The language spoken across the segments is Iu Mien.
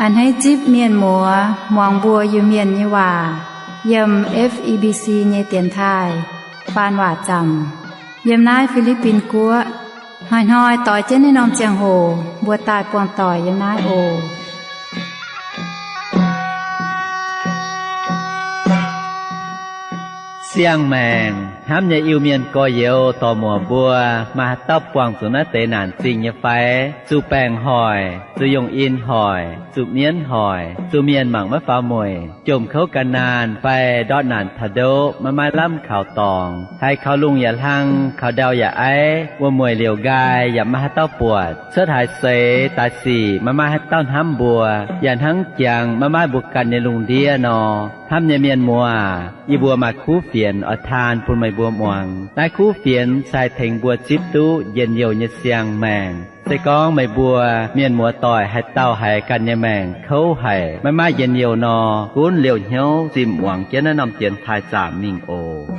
A'hneiv zipv mienh muoz muangx mbuo Iu-Mienh nyei waac yiem F E B C nyei dienx taaih faan waac zaamc, yiem naaiv Fi^li^bin Guoqv. Hnoi-hnoi doix jienv naaiv norm ziangh hoc mbuo daaih buangh doic yiem naaiv oc. Siang-maengc hnamv nyei Iu-Mienh gorx-youz dorc-muoc mbuo, maaih haaix dauh buangh zuqc naaiv deix naanc zingh nyei fai? Zuqc baengc hoic, zuqc yungh in hoic, zuqc mienv hoic, zuqc mienh mangc maiv faaux mueic, jomc kouv gan naanh fai ndortv naanc taux ndoqv maiv maaih lamh kaux dorngx, haiz kaux lungh yaac hlang, kaux ndau yaac aiv, wuom-mueic liouc nqaai yaac maiv maaih haaix dauh buatc, cuotv haaix seix daaih sic maiv maaih haaix dauh hnamv mbuo, yaac hnangv jangx maiv maaih mbuo ganh nyei lungh ndiev nor. Hnamv nyei mienh muoz aac, yie mbuo maaih kuv fienx oix taan bun meih mbuo muangx. Naaiv kuv fienx se haih tengx mbuo zipv duqv njien-youh nyei siang-maengc. Se gorngv meih mbuo mienh muoz-doic haaix dauh haiz ganh nyei maengc kouv haic, maiv maaih njien-youh nor, gunv liouh hnyouv zinh muangx jienv naaiv norm dienx taaih zaamc mingh oc.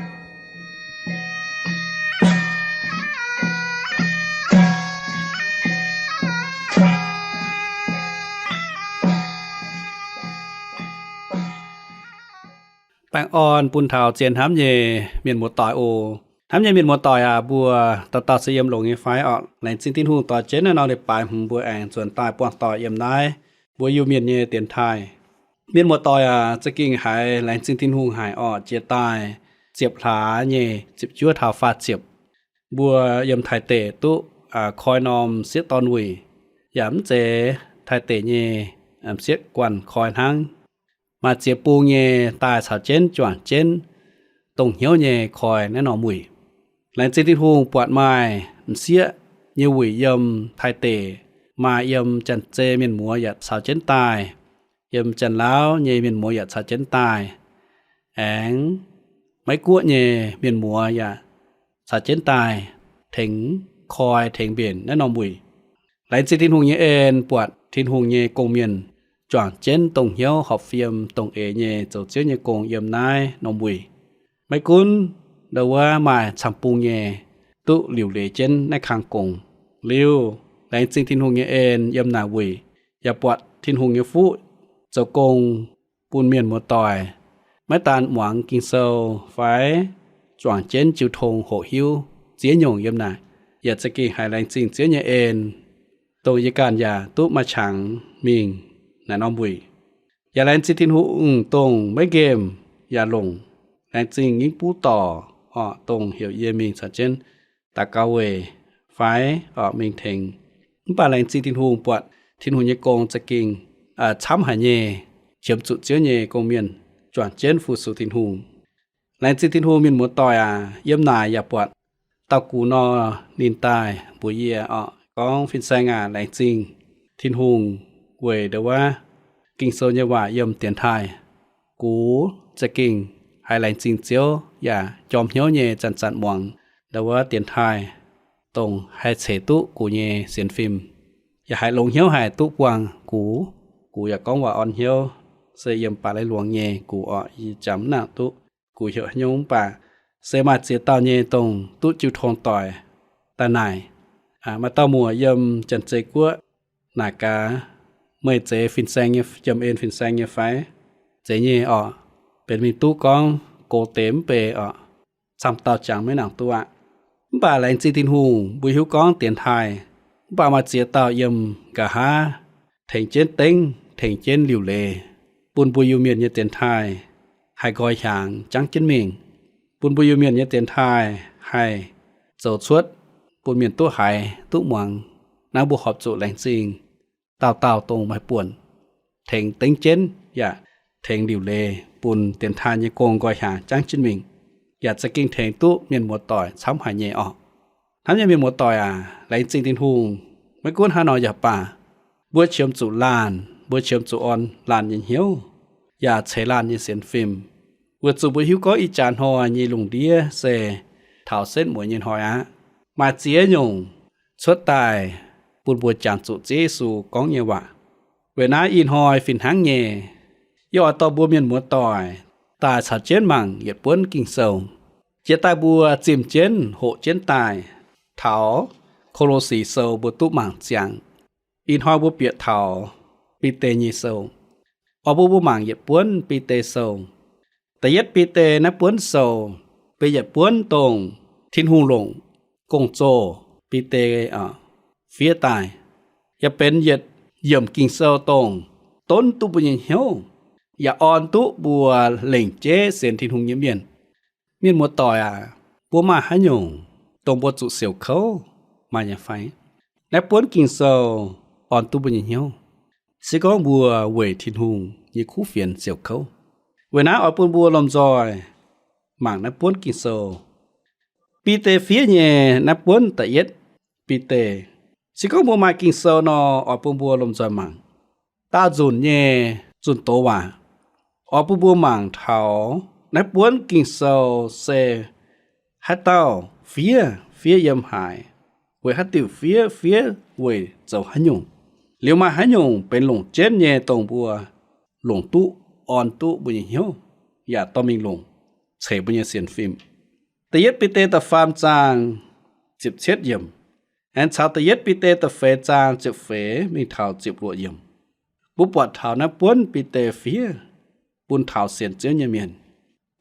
Baengh orn bun taux zien hnamv nyei mienh muoz-doic oc. Hnamv nyei mienh muoz-doic aac, mbuo dauh dauh se yiem longx nyei fai orqc? Laengz zingh Tin-Hungh dorh jienv naaiv norm leiz-baaix hmz mbuo aengx nzuonx daaih buangh doic yiem naaiv mbuo Iu-Mienh nyei dienx taaih. Mienh muoz-doic aac, za'gengh haiz laengz zingh Tin-Hungh haic orqc, jiex daaih ziepc hlaax nyei ziepc juov taux faah ziepc, mbuo yiem Taiv deic duqv koi norm sieqv dorn wuic, yaac mv zeiz Taiv deic nyei m'sieqv guanh koi hnangv. Maaih ziex bung nyei daaih caux jienv juangc jienv dongh hnyouv nyei koi naaiv norm wuic. Laengz zingh Tin-Hungh buatc maaih m'sieqv nyei wuic yiem Taiv deic, maaih yiem Janx-Zei mienh muoz yaac caux jienv daaih, yiem Janx-Lauv nyei mienh muoz yaac caux jienv daaih, aengx Meiv Guoqv nyei mienh muoz yaac caux jienv daaih tengx koi tengx mbenc naaiv norm wuic. Laengz zingh Tin-Hungh nyei en, buatc Tin-Hungh nyei gong-mienh juangc jienv dongh hnyouv horpc fiem dongh eix nyei zoux Ziouv nyei gong yiem naaiv norm wuic. Maiv gunv ndo wuov maaih camv bung nyei duqv liuc leiz jienv naaiv kang gong. Liuz, laengz zingh Tin-Hungh nyei en, yiem naaic wuic yaac buatc Tin-Hungh nyei fuqv zoux gong bun mienh muoz-doic maiv daan muangx Ging-Sou fai juangc jienv jiu tong hoqc hiuv ziex nyungc yiem naaic. Yaac za'gengh haiz laengz zingh Ziouv nyei en, dongh yie ganh yaac duqv maaih qangx mingh naaiv norm wuic. Yaac laengz zingh Tin-Hungh dongh maiv nqemh yaac longc, laengz zingh Nyingv Buv Dorc orqc, dongh heuc yie mingh caux jienv daux gaux weic fai orqc mingh tengx. Mv baac laengz zingh Tin-Hungh buatc Tin-Hungh nyei gong za'gengh camv haic nyei, qiemx zuqc Ziouv nyei gong-mienh juangc jienv fu-sux Tin-Hungh. Laengz zingh Tin-Hungh, mienh muoz-doic aac, yiem naaic yaac buatc dauh gux nor, ninh daaih mbuox yie orqc, gorngv, Fin-Saeng aac, laengz zingh Tin-Hungh weic ndo wuov Ging-Sou nyei waac yiem dienx taaih. Gux za'gengh haiz laengz zingh Ziouv yaac jorm hnyouv nyei zanc-zanc muangx ndo wuov dienx taaih, dongh haih ceix duqv gux nyei sienx fim, yaac haiz longx hnyouv haic duqv buangh gux. Gux yaac gorngv waac orn hnyouv, se yiem baac lai luangx nyei gux orqc, yie jangx mv nangc duqv gux heuc haaix nyungc, mv baac se maaih ziex dauh nyei dongh duqv jiu tong doic daaih naaic. Maaih dauh muoc yiem Janx-Zei Guoqv naaic gaax, Meih zeiz Fin-Saeng nyei, Jiem En Fin-Saeng nyei fai? Zeiz nyei orqc. Benx mingh duqv gorngv gox deix mv bei orqc. Camv dauh jangx maiv nangc duqv aqv. Mv baac laengz zingh Tin-Hungh, mbuo hiuv gorngv dienx taaih, mv baac maaih ziex dauh yiem nqa'haav tengx jienv dengv, tengx jienv liuc leiz, bun mbuo Iu-Mienh nyei dienx taaih haih nqoi hiaangx jangv jienv mingh, bun mbuo Iu-Mienh nyei dienx taaih haih zoux cuotv, bun mienh duqv haiz duqv muangx. Naaiv mbuo horpc zuqc laengz zingh dauh dauh dongh maaih buonc tengx dengv jienv yaac tengx liuc leiz bun dienx taaih nyei gong nqoi hiaangx jangv jienv mingh, yaac za'gengh tengx duqv mienh muoz-doic camv haic nyei orqc. Hnamv nyei mienh muoz-doic aac, laengz zingh Tin-Hungh. Maiv gunv haaix nor yaac baac, mbuo qiemx zuqc laanh, mbuo qiemx zuqc orn laanh nyei hnyouv, yaac ceix laanh nyei sienx fim, weic zuqc mbuo hiuv gorngv ih jaax hnoi nyei lungh ndiev se taux setv mueiz nyei hnoi aqv. Maaih ziex nyungc cuotv daaih bun mbuo jangx zuqc Ziouv Yesu gorngv nyei waac. Weic naaiv ih hnoi fih hnangv nyei, yie oix dorh mbuo mienh muoz-doic daaih caux jienv mangc yietc buonv Ging-Sou. Jiex daaih mbuo zimh jienv hoqc jienv daaih taux Ko^lo^si Sou mbuo duqv mangc ziangx. Ih hnoi mbuo bieqc taux Bide nyei sou. Oix bun mbuo mangc yietc buonv Bide sou. Da'yietv Bide naaiv buonv sou benx yietc buonv dongh Tin-Hungh longc gong-zoh Bide fiev daaih, yaac benx yietc yiemc Ging-Sou dongh donv duqv mbuo nyei hnyouv, yaac orn duqv mbuo lengc jeiv sienx Tin-Hungh nyei mienh. Mienh muoz-doic aac, mbuo maaih haaix nyungc dongh mbuo zuqc siouc kouv maaih nyei fai? Naaiv buonv Ging-Sou orn duqv mbuo nyei hnyouv, se gorngv mbuo weic Tin-Hungh nyei kuv fienx siouc kouv. Weic naaiv oix bun mbuo lomh nzoih mangc naaiv buonv Ging-Sou. Bide fiev nyei naaiv buonv da'yietv Bide. Se gorngv mbuo maaih Ging-Sou nor, oix bun mbuo lomh nzoih mangc. Daauh nzunc nyei zunh doz waac oix bun mbuo mangc taux naaiv buonv Ging-Sou se haaix dauh fiev, fiev yiem haaix, weic haaix diuc fiev, fiev weic zoux haaix nyungc. Liuz maaih haaix nyungc benx longc jienv nyei dongh mbuo longc duqv, orn duqv mbuo nyei hnyouv, yaac dorh mingh longc ceix mbuo nyei sienx fim. Da'yietv Bide da'faam zaang ziepc cietv yiemc, aengx caux da'yietv Bide da'feix zaang ziepc feix mingh taux ziepc luoqc yiemc, mbuo buatc taux naaiv buonv Bide fiev bun taux sienx Ziouv nyei mienh,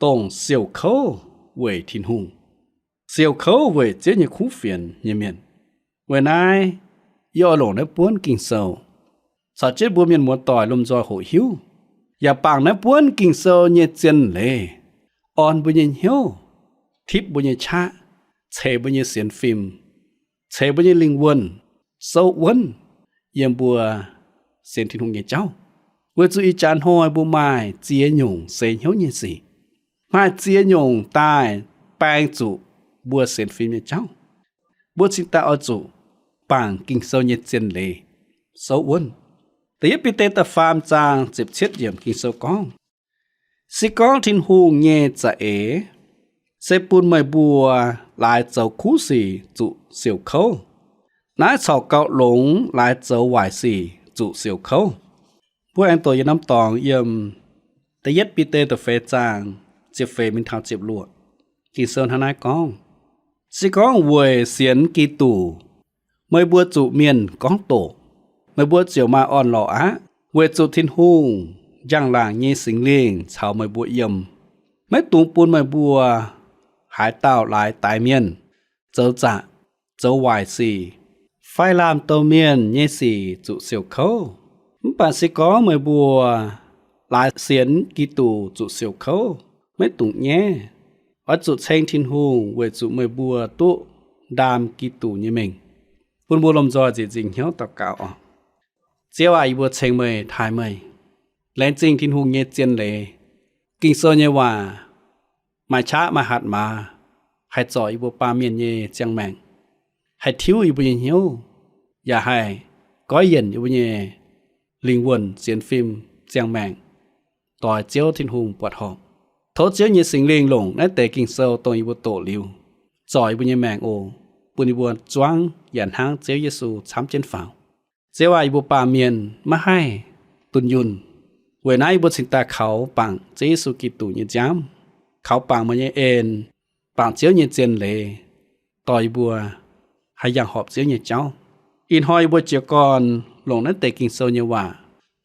dongh siouc kouv weic Tin-Hungh, siouc kouv weic Ziouv nyei kuv fienx nyei mienh. Weic naaiv, yie oix longc naaiv buonv Ging-Sou caux jienv mbuo mienh muoz-doic lomh nzoih hoqc hiuv, yaac bangc naaiv buonv Ging-Sou nyei zien leiz orn mbuo nyei hnyouv, tipv mbuo nyei qaqv, ceix mbuo nyei sienx fim, ceix mbuo nyei lingh wuonh souv wuonv yiem mbuo sienx Tin-Hungh nyei jauv. Weic zuqc ih jaax hnoi mbuo maaih ziex nyungc seix hnyouv nyei sic, maaih ziex nyungc daaih baeng zuqc mbuo sienx fim nyei jauv. Mbuo cingx daaih oix zuqc bangc Ging-Sou nyei zien leiz souv wuonv. Da'yietv Bide da'faam zaang ziepc cietv yiemc Ging-Sou gorngv, se gorngv Tin-Hungh nyei za'eix se bun meih mbuo laaix zoux kuv sic zuqc siouc kouv, naaiv corc gauh longx laaix zoux waaic sic zuqc siouc kouv. Mbuo aengx doqc yietc norm dorngx yiem da'yietv Bide da'feix zaang ziepc feix mingh taux ziepc luoqc. Ging-Sou hnangv naaiv gorngv, se gorngv weic sienx Giduc meih mbuo zuqc mienh gorngv doqc, meih mbuo ziouc maaih orn-lorqc aqv, weic zuqc Tin-Hungh njang-laangc nyei Singx Lingh caux meih mbuo yiem, maiv dungx bun meih mbuo haaix dauh laaix daix mienh, zoux zaqc, zoux waaic sic, fai lamh douh mienh nyei sic zuqc siouc kouv. Mv baac se gorngv meih mbuo laaix sienx Giduc zuqc siouc kouv, maiv dungx nyaiv. Oix zuqc ceng Tin-Hungh weic zuqc meih mbuo duqv ndaam Giduc nyei mengh. Bun mbuo lomh nzoih nzieqc nzingc hnyouv daux gaux oc. Ziouv aac, yie mbuo ceng meih, taaih meih. Laengz zingh Tin-Hungh nyei zien leiz. Ging-Sou nyei waac maaih qaqv maaih hatc maaz, haih zorc yie mbuo baamh mienh nyei ziangh maengc, haih tiuv yie mbuo nyei hnyouv, yaac haih goiv yienc yie mbuo nyei lingh wuonh sienx fim ziangh maengc. Doix Ziouv Tin-Hungh buatc horpc. Tov Ziouv nyei Singx Lingh longc naaiv deix Ging-Sou dongh yie mbuo doqc liuz, zorc yie mbuo nyei maengc oc, bun yie mbuo zuangv yaac hnangv Ziouv Yesu camv jienv faaux. Ziouv aac, yie mbuo baamh mienh maiv haih dunh yunh. Weic naaiv yie mbuo cingx daaih kaux bangc Ziouv Yesu Giduc nyei nziaamv, kaux bangc meih nyei en, bangc Ziouv nyei zien leiz, dorh yie mbuo haih yangh horpc Ziouv nyei jauv. Ih hnoi yie mbuo jiez gorn longc naaiv deix Ging-Sou nyei waac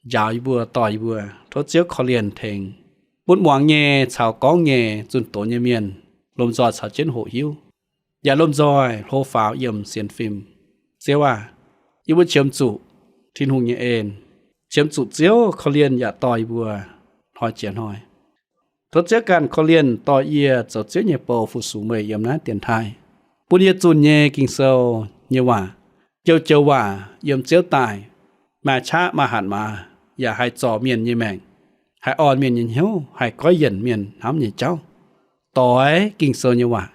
njaaux yie mbuo, dorh yie mbuo. Tov Ziouv korv-lienh tengx bun muangx nyei caux gorngv nyei zunh doz nyei mienh lomh nzoih caux jienv hoqc hiuv, yaac lomh nzoih hlo faaux yiem sienx fim. Ziouv aac, yie mbuo qiemx zuqc Tin-Hungh nyei en, qiemx zuqc Ziouv korv-lienh yaac dorh yie mbuo hnoi jiex hnoi. Tov Ziouv ganh korv-lienh dorh yie zoux Ziouv nyei bou fu-sux meih yiem naaiv dienx taaih, bun yie zunh nyei Ging-Sou nyei waac, joux-joux waac yiem Ziouv daaih, maaih qaqv maaih hatc maaz, yaac haih zorc mienh nyei maengc, haih orn mienh nyei hnyouv, haih goiv yienc mienh hnamv nyei jauv. Doix Ging-Sou nyei waac,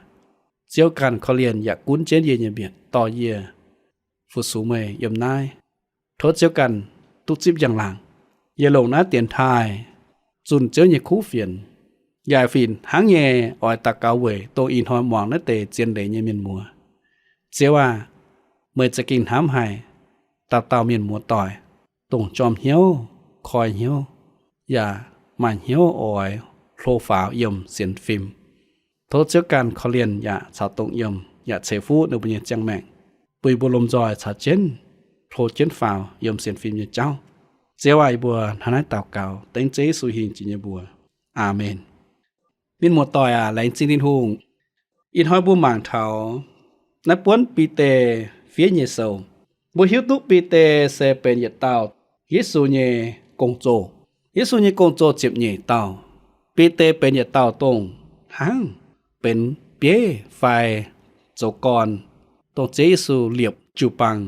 Ziouv ganh korv-lienh yaac gunv jienv yie nyei mbietc dorh yie fu-sux meih yiem naaiv. Tov Ziouv ganh duqv zipv njang-laangc. Yie longc naaiv dienx taaih zunh Ziouv nyei kuv fienx, yaac fih hnangv nyei oix daux gaux weic dongh ih hnoi muangx naaiv deix zien leiz nyei mienh muoz. Ziouv aac, meih za'gengh hnamv haic dauh dauh mienh muoz-doic, dongh jorm hnyouv, koi hnyouv, yaac maaih hnyouv oix hlo faaux yiem sienx fim. Tov Ziouv ganh korv-lienh yaac caux dongh yiem, yaac ceix fuqv ninh mbuo nyei ziangh maengc, bun yie mbuo lomh nzoih caux jienv hlo jienv faaux yiem sienx fim nyei jauv. Ziouv aac, yie mbuo hnangv naaiv daux gaux dengv Ziouv Yesu hingh jiex nyei mbuox. Aamen. Mienh muoz-doic aac, laengz zingh Tin-Hungh. Ih hnoi mbuo mangc taux naaiv buonv Bide fiev nyei sou. Mbuo hiuv duqv Bide se benx yietc dauh Yesu nyei gong-zoh. Yesu nyei gong-zoh ziepc nyeic dauh. Bide benx yietc dauh dongh hnangv benx bieiv fai zoux gorn, dongh Ziouv Yesu liepc jiu-baang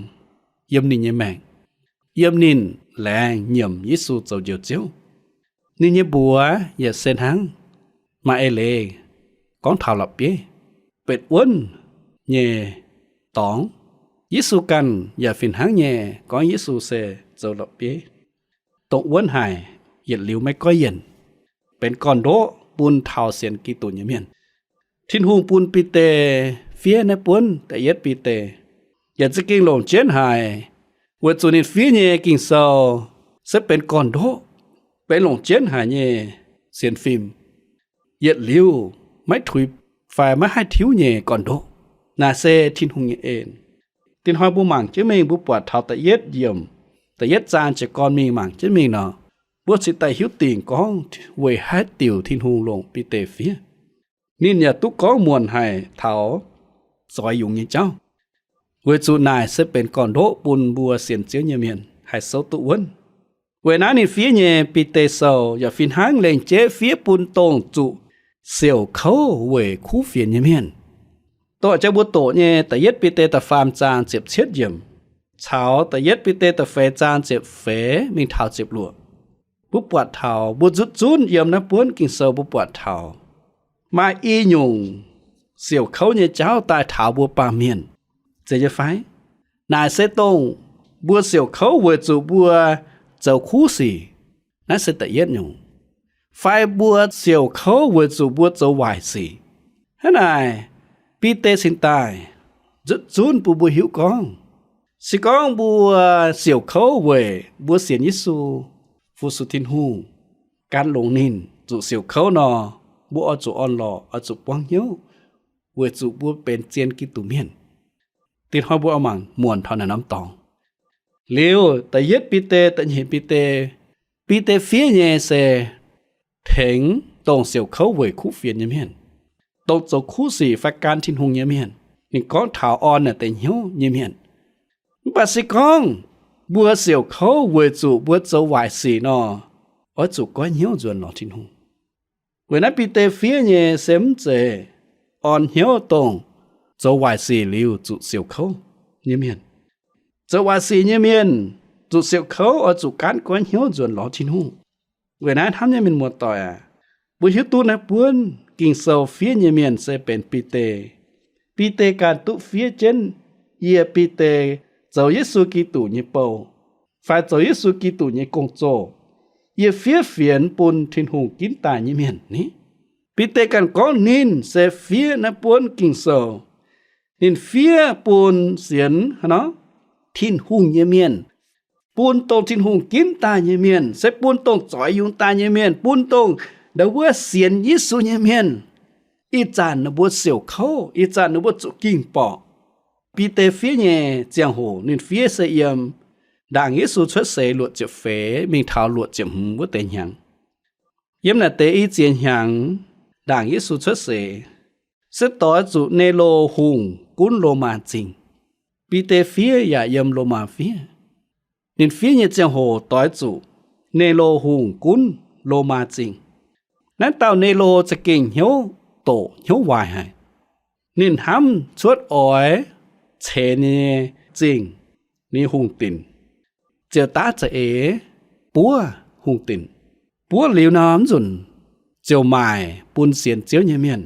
yiem ninh nyei maengc, yiem ninh laengz nyiemc Yesu zoux Njoux Ziouv. Ninh nyei mbuox yaac se hnangv maaih eix leiz gorngv taux la'bieiv, betv wuonv nyei dorngx. Yesu ganh yaac fih hnangv nyei gorngv Yesu se zoux la'bieiv, dongh wuonv haic, yietc liuz maiv goiv yienc, benx gorn-ndoqv bun taux sienx Giduc nyei mienh. Tin-Hungh bun Bide fiev naaiv buonv da'yietv Bide yaac za'gengh longc jienv haic, weic zuqc ninh fiev nyei Ging-Sou se benx gorn-ndoqv, benx longc jienv haic nyei sienx fim, yietc liuz maiv tuix fai maiv haih tiuv nyei gorn-ndoqv. Naaiv se Tin-Hungh nyei en. Dinh hnoi mbuo mangc jienv mingh, mbuo buatc taux da'yietv yiemc, da'yietv zaang jiez gorn mingh mangc jienv mingh nor, mbuo cingx daaih hiuv dingc gorngv weic haaix diuc Tin-Hungh longc Bide fiev. Ninh yaac duqv gorngv muonc haic taux zoix yungz nyei jauv, weic zuqc naaic se benx gorn-ndoqv bun mbuo sienx Ziouv nyei mienh haih souv duqv wuonv. Weic naaiv ninh fiev nyei Bide Sou yaac fih hnangv lengc jeiv fiev bun dongh zuqc siouc kouv weic kuv fienx nyei mienh. Doqc jang mbuo doqc nyei da'yietv Bide da'faam zaang ziepc cietv yiemc caux da'yietv Bide da'feix zaang ziepc feix mingh taux ziepc luoqc, mbuo buatc taux mbuo nzutv zunv yiem naaiv buonv Ging-Sou mbuo buatc taux maaih i nyungc siouc kouv nyei jauv daaih taux mbuo baamh mienh, zeiz nyei fai? Naaic se dongh mbuo siouc kouv weic zuqc mbuo zoux kuv sic, naaiv se da'yietv nyungc. Fai mbuo siouc kouv weic zuqc mbuo zoux waaic sic. Hnangv naaic, Bide cingx daaih nzutv zunv bun mbuo hiuv gorngv, se gorngv mbuo siouc kouv weic mbuo sienx Yesu, fu-sux Tin-Hungh, gan longx ninh, zuqc siouc kouv nor, mbuo oix zuqc orn-lorqc, oix zuqc buangv hnyouv, weic zuqc mbuo benx zien Giduc mienh. Dinh hnoi mbuo oix mangc muonc taux naaiv norm dorngx. Liuz da'yietv Bide, da'nyeic Bide, Bide fiev nyei se tengx dongh siouc kouv weic kuv fienx nyei mienh, dongh zoux kuv sic fai gan Tin-Hungh nyei mienh. Ninh gorngv taux orn naaic deix hnyouv nyei mienh. Mv baac se gorngv mbuo siouc kouv weic zuqc mbuo zoux waaic sic nor, oix zuqc goiv hnyouv nzuonx lorz Tin-Hungh. Weic naaiv Bide fiev nyei se mv zeiz orn hnyouv dongh zoux waaic sic liuz zuqc siouc kouv nyei mienh. Zoux waaic sic nyei mienh zuqc siouc kouv oix zuqc gaanv goiv hnyouv nzuonx lorz Tin-Hungh. Weic naaiv hnamv nyei mienh muoz-doic aac, mbuo hiuv duqv naaiv buonv Ging-Sou fiev nyei mienh se benx Bide. Bide ganh duqv fiev jienv, yie Bide zoux Yesu Giduc nyei bou, fai zoux Yesu Giduc nyei gong-zoh. Yie fiev fienx bun Tin-Hungh ginv daaih nyei mienh ni. Bide ganh gorngv ninh se fiev naaiv buonv Ging-Sou. Ninh fiev bun sienx haaix nor? Tin-Hungh nyei mienh, bun dongh Tin-Hungh ginv daaih nyei mienh, se bun dongh zoix yungz daaih nyei mienh, bun dongh ndau wuov sienx Yesu nyei mienh. Ih zanc ninh mbuo siouc kouv, ih zanc ninh mbuo zuqc ging-borqc. Bide fiev nyei ziangh hoc ninh fiev se yiem ndaangc Yesu cuotv seix luoqc ziepc feix mingh taux luoqc ziepc hmz wuov deix hnyangx. Yiem naaic deix i ziex hnyangx ndaangc Yesu cuotv seix, se doix zuqc Nero Hungh gunv Lomaa Zingh. Bide fiev yaac yiem Lomaa fiev. Ninh fiev nyei ziangh hoc doix zuqc Nero Hungh gunv Lomaa Zingh. Naaiv dauh Nero za'gengh hnyouv doqc hnyouv waaic haic. Ninh hnamv cuotv oix ceix ninh nyei zingh, ninh hungh dinc, ziouc daav za'eix buov hungh dinc. Buov liuz nor, mv nzunc ziouc maaic bun sienx Ziouv nyei mienh,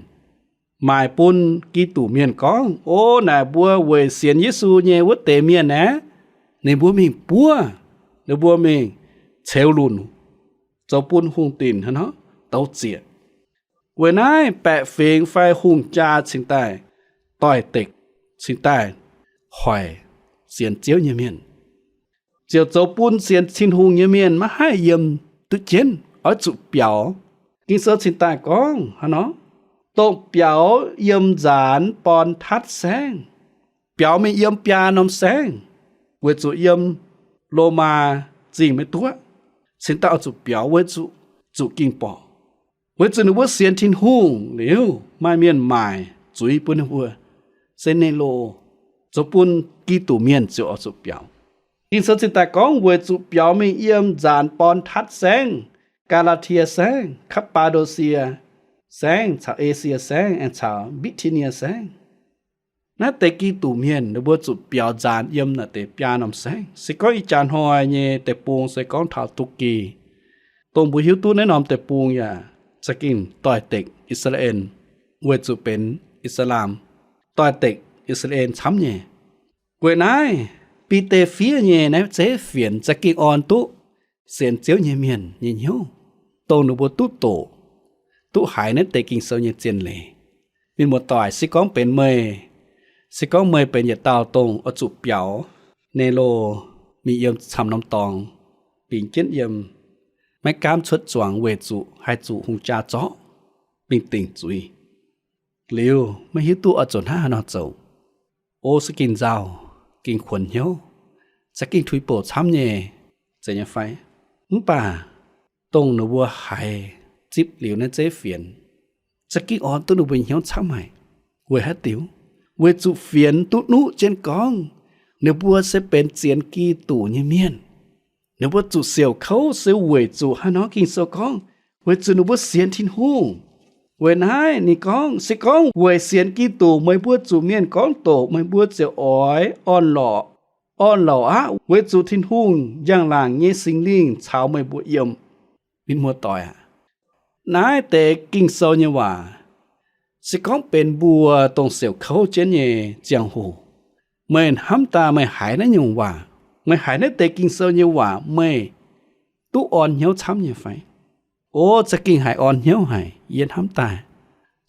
maaic bun Giduc mienh gorngv, O, naaic mbuo weic sienx Yesu nyei wuov deix mienh aeqv, ninh mbuo mingh buov, ninh mbuo mingh ceux lunc, zoux bun hungh dinc haaix nor douz zieqc. Weic naaiv baeqc fingx fai hungh jaa cingx daaih doix-dekc, cingx daaih hoic sienx Ziouv nyei mienh. Ziouc zoux bun sienx Tin-Hungh nyei mienh maiv haih yiem duqv jienv, oix zuqc biaux. Ging-Sou cingx daaih gorngv hnangv nor, dongh biaux yiem nzaanx born tatv saengv, biaux mingh yiem biaa norm saengv, weic zuqc yiem Lomaa Zingh maiv duqv, cingx daaih oix zuqc biaux weic zuqc zuqc ging-borqc. Weic zuqc ninh mbuo sienx Tin-Hungh liuz, maaih mienh maaic zuiz bun ninh mbuo, se Nero, zoux bun Giduc Mienh ziouc oix zuqc biaux. Ging-Sou cingx daaih gorngv weic zuqc biaux mingh yiem nzaanx born tatv saengv, Gaa^laa^tie Saengv, Kapv^baa^ndo^sie Saengv caux Esie Saengv aengx caux Mbitc^ti^nie Saengv. Naaiv deix Giduc Mienh ninh mbuo zuqc biaux nzaanx yiem naaiv deix biaa norm saengv. Se gorngv ih jaax hnoi nyei deic-bung se gorngv taux Tuqv^ki, dongh mbuo hiuv duqv naaiv norm deic-bung yaac za'gengh doix-dekc I^saa^laa^en, weic zuqc benx I^saa^laa^en doix-dekc I^saa^laa^en camv nyei. Weic naaiv, Bide fiev nyei naaiv zeiv fienx za'gengh orn duqv sienx Ziouv nyei mienh nyei hnyouv, dongh ninh mbuo duqv doqc, duqv haiz naaiv deix Ging-Sou nyei zien leiz. Mienh muoz-doic, se gorngv benx meih, se gorngv meih benx yietc dauh dongh oix zuqc biaux Nero mingh yiem camv norm dorngx, bingx jienv yiem, maiv gaamv cuotv zuangx weic zuqc haih zuqc hungh jaa zorqv mingh dingc zuiz. Liuz maiv hiuv duqv oix zuqc hnangv haaix nor zoux. O, se gengh nzauh, gengh kuonx hnyouv, za'gengh tuix bouc camv nyei, zeiz nyei fai? Mv baac dongh ninh mbuo haiz zipv liuz naaiv zeiv fienx, za'gengh orn duqv ninh mbuo nyei hnyouv camv haic. Weic haaix diuc? Weic zuqc fienx duqv nuqv jienv gorngv ninh mbuo se benx zienx Giduc nyei mienh. Ninh mbuo zuqc siouc kouv se weic zuqc haaix nor? Ging-Sou gorngv, weic zuqc ninh mbuo sienx Tin-Hungh. Weic naaiv ninh gorngv, se gorngv weic sienx Giduc meih mbuo zuqc mienh gorngv doqc, meih mbuo ziouc oix orn-lorqc, orn-lorqc aqv, weic zuqc Tin-Hungh njang-laangc nyei Singx Lingh caux meih mbuo yiem. Mienh muoz-doic aac, naaiv deix Ging-Sou nyei waac, se gorngv benx mbuo dongh siouc kouv jienv nyei ziangh hoc, meih hnamv daaih meih haiz naaiv nyungc waac, meih haiz naaiv deix Ging-Sou nyei waac, meih duqv orn hnyouv camv nyei fai? O, za'gengh haiz orn hnyouv haic. Yie hnamv daaih,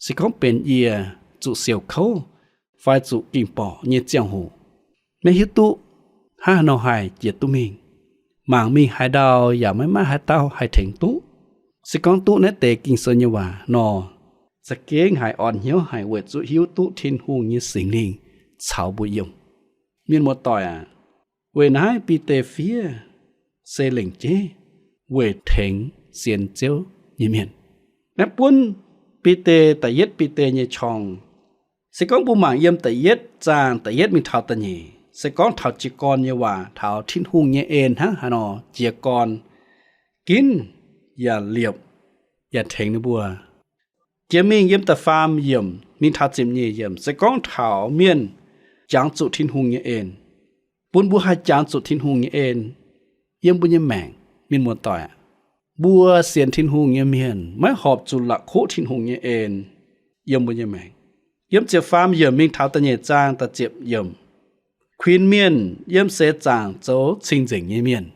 se gorngv benx yie zuqc siouc kouv fai zuqc ging-borqc nyei ziangh hoc, maiv hiuv duqv hnangv haaix nor haih jiex duqv mingh. Mangc mingh haaix ndau yaac maiv maaih haaix dauh haih tengx duqv. Se gorngv duqv naaiv deix Ging-Sou nyei waac nor, za'gengh haiz orn hnyouv haic weic zuqc hiuv duqv Tin-Hungh nyei Singx Lingh caux mbuo yiem. Mienh muoz-doic aac, weic naaiv Bide fiev se lengc jeiv weic tengx sienx Ziouv nyei mienh. Naaiv buonv Bide, da'yietv Bide nyei qorng, se gorngv mbuo mangc yiem da'yietv zaang da'yietv mingh taux da'nyeic, se gorngv taux jiez gorn nyei waac, taux Tin-Hungh nyei en hnangv haaix nor jiez gorn, ginv yaac liepc yaac tengx ninh mbuo. Jiex mingh yiem da'faam yiemc mingh taux ziepc nyeic yiemc se gorngv taux mienh jangx zuqc Tin-Hungh nyei en, bun mbuo haih jangx zuqc Tin-Hungh nyei en yiem mbuo nyei maengc. Mienh muoz-doic aac, mbuo sienx Tin-Hungh nyei mienh maiv horpc zuqc la'kuqv Tin-Hungh nyei en yiem mbuo nyei maengc. Yiem ziepc faam yiemc mingh taux da'nyeic zaang da'ziepc yiemc, kuinx mienh yiem seix zaangc zoux cing-nzengc nyei mienh.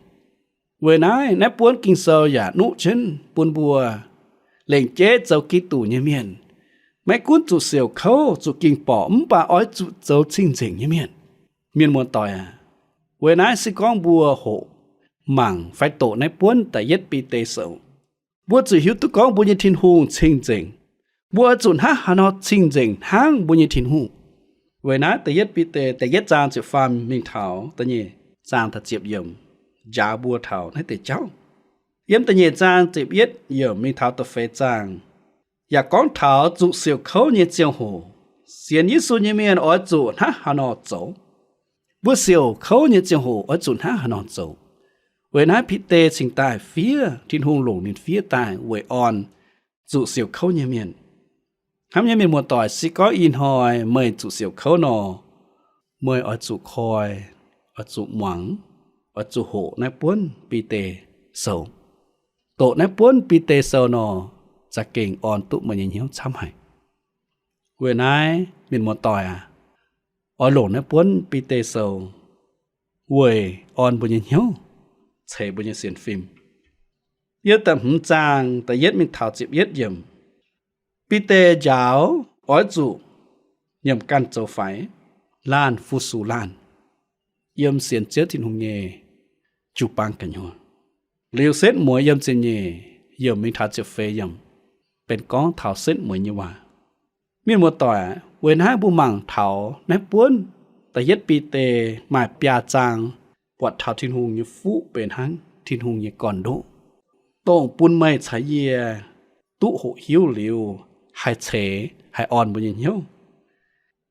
Weic naaiv, naaiv buonv Ging-Sou yaac nuqv jienv bun mbuo lengc jeiv zoux Giduc nyei mienh, maiv gunv zuqc siouc kouv, zuqc ging-borqc, mv baac oix zuqc zoux cing-nzengc nyei mienh. Mienh muoz-doic aac, weic naaiv se gorngv mbuo hoqc mangc fai doqc naaiv buonv da'yietv Bide Sou, mbuo zuqc hiuv duqv gorngv mbuo nyei Tin-Hungh cing-nzengc. Mbuo oix zuqc hnangv haaix nor cing-nzengc hnangv mbuo nyei Tin-Hungh? Weic naaiv da'yietv Bide da'yietv zaang ziepc faam mingh taux da'nyeic zaang da'ziepc yiemc njaaux mbuo taux naaiv deix jauv. Yiem da'nyeic zaang ziepc yietv yiemc mingh taux da'feix zaang yaac gorngv taux zuqc siouc kouv nyei ziangh hoc, sienx Yesu nyei mienh oix zuqc hnangv haaix nor zoux. Mbuo siouc kouv nyei ziangh hoc oix zuqc hnangv haaix nor zoux? Weic naaiv Bide cingx daaih fiev, Tin-Hungh longc ninh fiev daaih weic orn zuqc siouc kouv nyei mienh. Hnamv nyei mienh muoz-doic, se gorngv ih hnoi meih zuqc siouc kouv nor, meih oix zuqc koi, oix zuqc muangx, oix zuqc hoqc naaiv buonv Bide Sou. Doqc naaiv buonv Bide Sou nor, za'gengh orn duqv meih nyei hnyouv camv haic. Weic naaiv mienh muoz-doic aac, oix longc naaiv buonv Bide Sou weic orn mbuo nyei hnyouv, ceix mbuo nyei sienx fim. Yiem da'hmz zaang da'yietv mingh taux ziepc yietv yiemc, Bide njaaux oix zuqc nyiemc ganh zoux faix, laanh fu-sux laanh, yiem sienx Ziouv Tin-Hungh nyei jiu-baang gu'nyuoz. Liuz setv mueiz yiem ziepc nyeic yiemc mingh taux ziepc feix yiemc, benx gorngv taux setv mueiz nyei waac. Mienh muoz-doic, weic naaiv mbuo mangc taux naaiv buonv da'yietv Bide maaih biaa zaang buatc taux Tin-Hungh nyei fuqv benx hnangv Tin-Hungh nyei gorn-ndoqv, dongh bun meih caux yie duqv hoqc hiuv liuz haih ceix haih orn mbuo nyei hnyouv,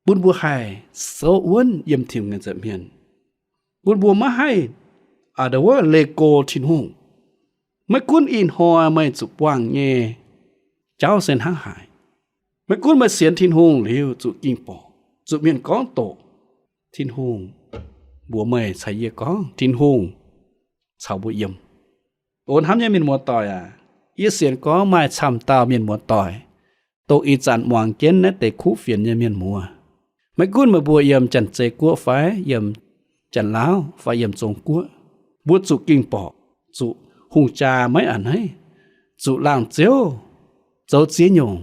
bun mbuo haih souv wuonv yiem Tin-Hungh nyei nza'hmien, bun mbuo maiv haih a'nda wuov leih go Tin-Hungh. Maiv gunv ih hnoi meih zuqc buangh nyei jauv se hnangv haaix, maiv gunv meih sienx Tin-Hungh liuz zuqc ging-borqc, zuqc mienh gorngv doqc, Tin-Hungh mbuox meih caux yie gorngv Tin-Hungh caux mbuo yiem. O hnamv nyei mienh muoz-doic aac, yie sienx gorngv maaih camv dauh mienh muoz-doic, dongh ih zanc muangx jienv naaiv deix kuv fienx nyei mienh muoz. Maiv gunv meih mbuo yiem Janx-Zei Guoqv fai yiem Janx-Laauv fai yiem Zong Guoqv, mbuo zuqc ging-borqc, zuqc hungh jaa maiv a'hneiv, zuqc laangh ziouv zoux ziex nyungc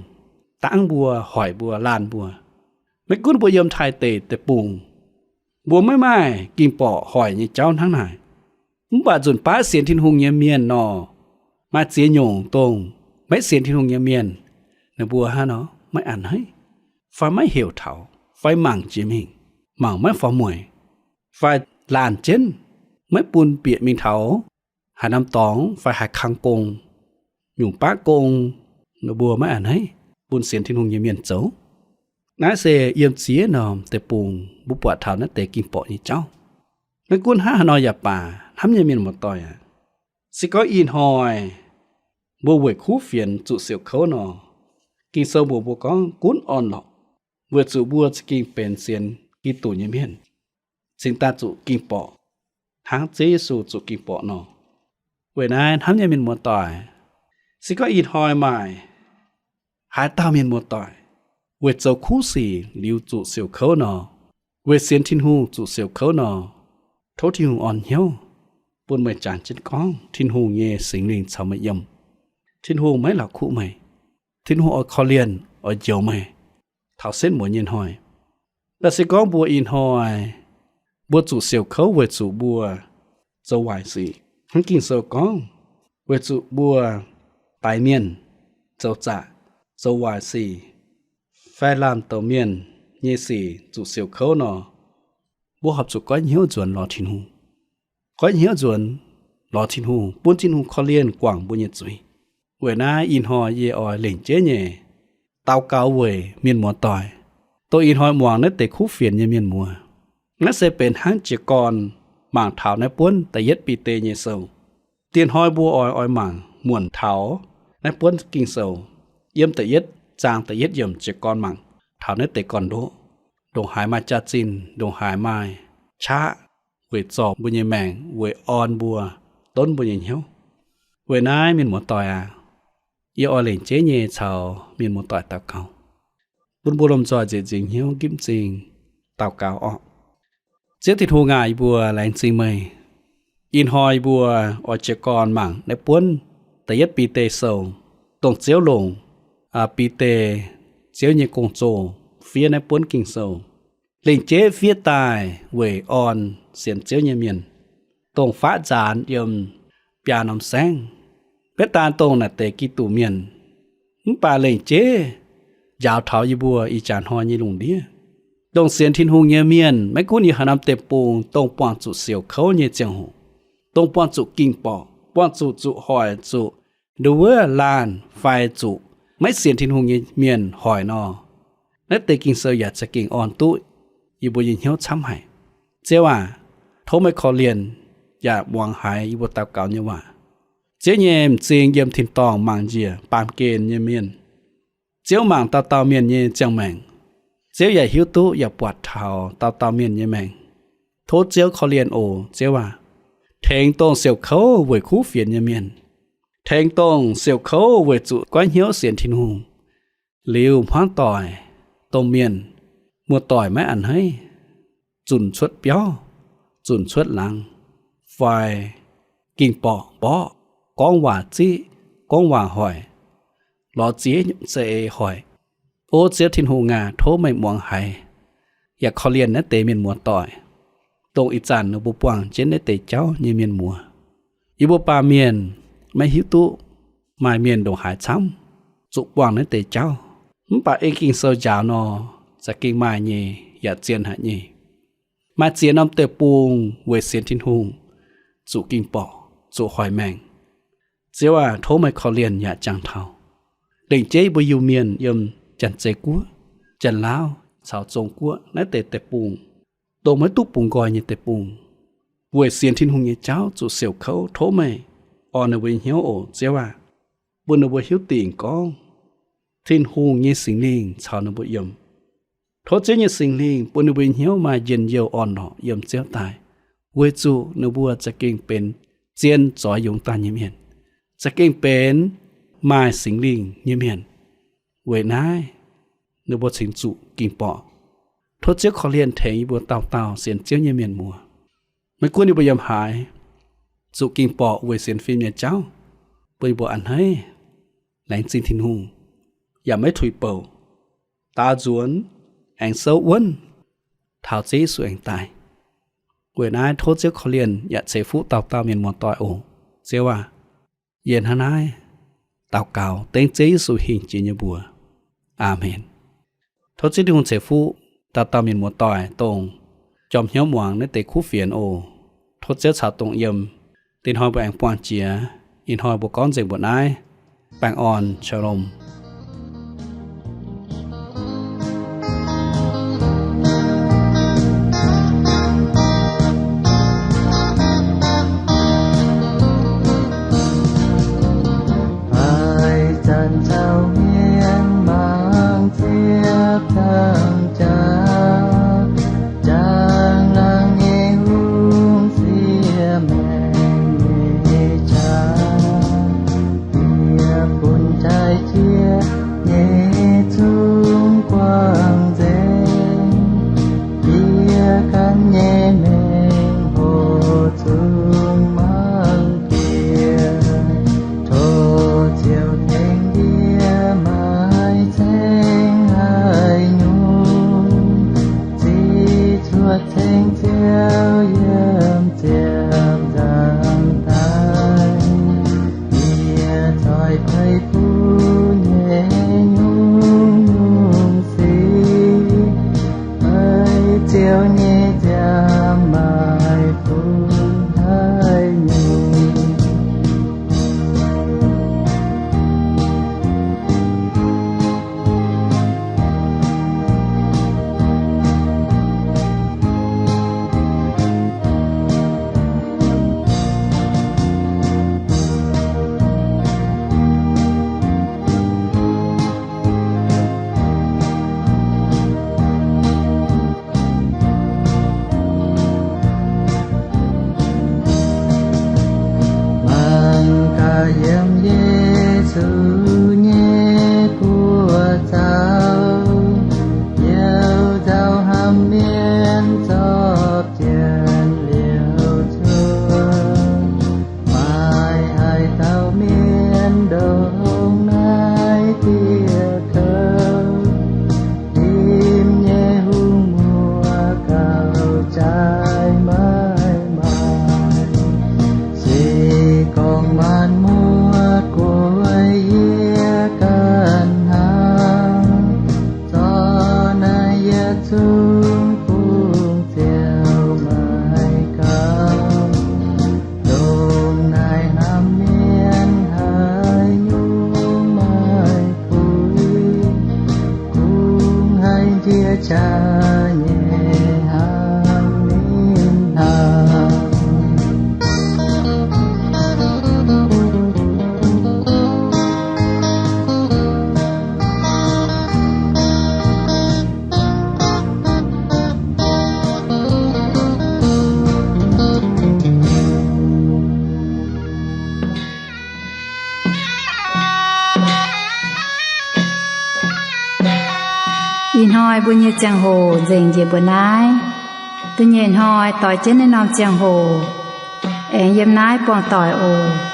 dangv mbuo, hoic mbuo, laanh mbuo. Maiv gunv mbuo yiem Taiv deic-bung, mbuo maiv maaih ging-borqc hoic nyei jauv hnangv naaic. Mv baac nzunc baav sienx Tin-Hungh nyei mienh nor, maaih ziex nyungc dongh maiv sienx Tin-Hungh nyei mienh, ninh mbuo hnangv nor maiv a'hneiv, fai maiv heuc taux, fai mangc jiex mingh, mangc maiv faaux mueic, fai laanh jienv, maiv bun bieqc mingh taux haaix norm dorngx fai haaix kang gong, nyungc baav gong, ninh mbuo maiv a'hneiv bun sienx Tin-Hungh nyei mienh zoux. Naaiv se yiem ziex norm deic-bung mbuo buatc taux naaiv deix ging-borqc nyei jauv. Maiv gunv hnangv haaix nor yaac baac, hnamv nyei mienh muoz-doic aac, se gorngv ih hnoi mbuo weic kuv fienx zuqc siouc kouv nor, Ging-Sou mbuox mbuo gorngv gunv orn-lorqc, weic zuqc mbuo za'gengh benx sienx Giduc nyei mienh, cingx daaih zuqc ging-borqc hnangv Ziouv Yesu zuqc ging-borqc nor. Weic naaiv hnamv nyei mienh muoz-doic, se gorngv ih hnoi maaih haaix dauh mienh muoz-doic weic zoux kuv sic liuz zuqc siouc kouv nor, weic sienx Tin-Hungh zuqc siouc kouv nor, tov Tin-Hungh orn hnyouv bun meih jangx jienv gorngv Tin-Hungh nyei Singx Lingh caux meih yiem. Tin-Hungh maiv la'kuqv meih. Tin-Hungh oix korv-lienh, oix njoux meih taux setv mueiz nyei hnoi. Mv baac se gorngv mbuo ih hnoi mbuo zuqc siouc kouv weic zuqc mbuo zoux waaic sic, hnangv Ging-Sou gorngv, weic zuqc mbuo daix mienh, zoux zaqc, zoux waaic sic, fai lamh douc mienh nyei sic zuqc siouc kouv nor, mbuo horpc zuqc goiv hnyouv nzuonx lorz Tin-Hungh. Goiv hnyouv nzuonx lorz Tin-Hungh, bun Tin-Hungh korv-lienh guangc mbuo nyei zuiz. Weic naaiv ih hnoi yie oix lengc jeiv nyei daux gaux weic mienh muoz-doic, dongh ih hnoi muangx naaiv deix kuv fienx nyei mienh muoz. Naaiv se benx hnangv jiez gorn mangc taux naaiv buonv da'yietv Bide nyei sou. Dieh hnoi mbuo oix, oix mangc muonc taux naaiv buonv Ging-Sou, yiem da'yietv zaang da'yietv yiemc jiez gorn mangc taux naaiv deix gorn-ndoqv, ndongc haaix maaih jaax-zinh, ndongc haaix maaih qaqv weic zorc mbuo nyei maengc, weic orn mbuo, donv mbuo nyei hnyouv. Weic naaiv mienh muoz-doic aac, yie oix lengc jeiv nyei caux mienh muoz-doic daux gaux, bun mbuo lomh nzoih nzieqc nzingc hnyouv nqipv m'zing daux gaux orqc. Ziouv Tin-Hungh aac, yie mbuo laengz zingh meih. Ih hnoi yie mbuo oix jiez gorn mangc naaiv buonv da'yietv Bide sou, dongh Ziouv longc Bide, Ziouv nyei gong-zoh fiev naaiv buonv Ging-Sou, lengc jeiv fiev daaih weic orn sienx Ziouv nyei mienh, dongh faqv nzaanx yiem biaa norm saengv, betv daan dongh naaic deix Giduc mienh, mv baac lengc jeiv njaaux taux yie mbuo ih jaax hnoi nyei lungh ndiev, dongh sienx Tin-Hungh nyei mienh, maiv gunv yiem haaix norm deic-bung, dongh buangh zuqc siouc kouv nyei ziangh hoc, dongh buangh zuqc ging-borqc, buangh zuqc zuqc hoic, zuqc nduov wuov laanh fai zuqc maiv sienx Tin-Hungh nyei mienh hoic nor, naaiv deix Ging-Sou yaac za'gengh orn duqv yie mbuo nyei hnyouv camv haic. Ziouv aac, tov meih korv-lienh yaac muangx haiz yie mbuo daux gaux nyei waac. Ziouv nyei m'zing yiem tin-dorngh mangc njiec baamh gen nyei mienh. Ziouv mangc dauh dauh mienh nyei ziangh maengc. Ziouv yaac hiuv duqv yaac buatc taux dauh dauh mienh nyei maengc. Tov Ziouv korv-lienh oc, Ziouv aac. Tengx dongh siouc kouv weic kuv fienx nyei mienh. Tengx dongh siouc kouv weic zuqc goiv hnyouv sienx Tin-Hungh liuz hmuangv doic, domh mienh, muoz-doic maiv a'hneiv, zunc cuotv biauv, zunc cuotv laangz, fai ging-borqc mborqv, gorngv waac ziqv, gorngv waac hoic, lorz ziex nyungc za'eix hoic. O Ziouv Tin-Hungh aac, tov meih muangx haiz yaac korv-lienh naaiv deix mienh muoz-doic, dongh ih zanc ninh mbuo buangh jienv naaiv deix jauv nyei mienh muoz. Yie mbuo baamh mienh maiv hiuv duqv maaih mienh ndongc haaix camv. zuqc buangh naaiv deix jauv. Mv baac ei Ging-Sou njaaux nor, za'gengh maaih nyei yaac zien haic nyei. Maaih ziex norm deic-bung weic sienx Tin-Hungh zuqc ging-borqc, zuqc hoic maengc. Ziouv aac, tov meih korv-lienh yaac jangx taux lengc jeiv mbuo Iu-Mienh yiem Janx-Zei Guoqv, Janx-Laauv caux Zong Guoqv naaiv deix deic-bung, dongh maiv duqv bungx nqoi nyei deic-bung, weic sienx Tin-Hungh nyei jauv zuqc siouc kouv. Tov meih orn ninh mbuo nyei hnyouv oc, Ziouv aac, bun ninh mbuo hiuv dingc gorngv Tin-Hungh nyei Singx Lingh caux ninh mbuo yiem. Tov Ziouv nyei Singx Lingh bun ninh mbuo nyei hnyouv maaih njien-youh orn-lorqc yiem Ziouv daaih, weic zuqc ninh mbuo za'gengh benx zien zoix yungz daaih nyei mienh, za'gengh benx maaih Singx Lingh nyei mienh. Weic naaiv ninh mbuo cingx zuqc ging-borqc. Tov Ziouv korv-lienh tengx yie mbuo dauh dauh sienx Ziouv nyei mienh muoz. Maiv gunv yie mbuo yiem haaix, zuqc ging-borqc weic sienx fim nyei jauv, bun yie mbuo a'hneiv laengz zingh Tin-Hungh, yaac maiv tuix bouc, daaux nzuonx, aengx souv wuonv taux Ziouv Yesu aengx daaih. Weic naaiv tov Ziouv korv-lienh yaac ceix fuqv dauh dauh mienh muoz-doic oc, Ziouv aac. Yie hnangv naaiv daux gaux dengv Ziouv Yesu hingh jiex nyei mbuox. Aamen. Tov Ziouv Tin-Hungh ceix fuqv dauh dauh mienh muoz-doic dongh jorm hnyouv muangx naaiv deix kuv fienx oc. Tov Ziouv caux dongh yiem. Dinh hnoi mbuo aengx buangh jiex. Ih hnoi mbuo gorngv nzengc mbuoqc naaiv. Baengh orn, Shalom. Haaix zanc caux mienh mangc ziepc zangc jaax, jangx laangh nyei hungh sieqv maengc nyei qaqv, yie bun jaaix jieqv nyei zungv guangc nzengc. Yie ganh nyei maengc hoc zungv mangc bieqc. Tov Ziouv tengx yie maiv ceng haaix nyungc, ziqc cuotv ceng Ziouv yiem ziepc nzaangc daaih. Yie zoih feix bun nyei nyungc-nyungc sic, feix Ziouv nyei nziaamv maaih bun haaix nyungc. Mangc gaax yiem Yesu nyei buoz-zaux, youz nzauh hnamv mienh zorpc jienv liouc cuotv. Maaih haaix dauh mienh ndongc naaiv dieh kouv, Tim nyei hungh muoz gauh jaaix maiv maaih. Se gorngv maanc muotc guei yie ganh hnangv, zorqv naaiv yietc zungv bungx ziouc maiv gaux. Ndongc naaiv hnamv mienh haaix nyungc maiv puix, kungx haiz ndie-jaa nyei hnamv ninh hnangv. Ih hnoi mbuo nyei ziangh hoc nzengc njiec mbuo naaiv. Da'nyeic hnoi doix jienv naaiv norm ziangh hoc aengx yiem naaiv buangh doic oc.